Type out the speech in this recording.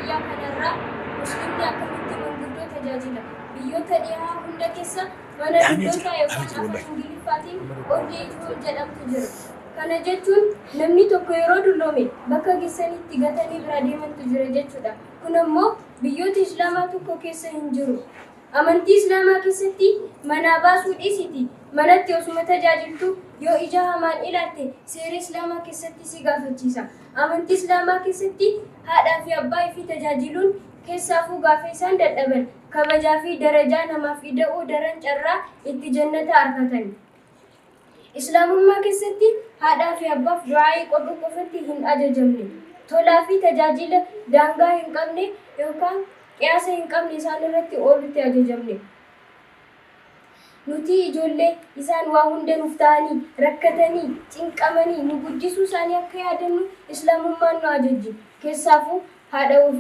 kiyyaa kanarraa Muslimni akkamitti manguddoo tajaajila? Biyyoota dhihaa hunda keessa mana Dhahamee jira, dullootaa dhahamee yookaan jira afaan wallahi. Ingiliffaatiin old age home jedhamtu jira. Kana jechuun namni tokko yeroo dulloome bakka geessanii itti gatanii biraa deemantu jira jechuudha. Kun ammoo biyyoota Islaamaa tokko keessa hin jiru. Amantii Islaamaa keessatti manaa baasuu dhiisiti manatti osuma tajaajiltu yoo ija hamaan ilaalte seera Islaamaa keessatti si gaafachiisa. Amantii Islaamaa keessatti haadhaa fi abbaa ifii tajaajiluun keessaafuu gaafa isaan dadhaban kabajaa fi darajaa namaaf ida'uu daran carraa itti jannata argatan. Islaamummaa keessatti haadhaa fi abbaaf du'aa'ii godhuu qofatti hin ajajamne. Tolaa fi tajaajila daangaa hin qabne yookaan qiyaasa hin qabne isaan irratti oolutti ajajamne. Nuti ijoollee isaan waa hunda nuuf ta'anii rakkatanii cinqamanii nu guddisuu isaanii akka yaadannu Islaamummaan nu ajajji. Keessaafuu haadha ofii.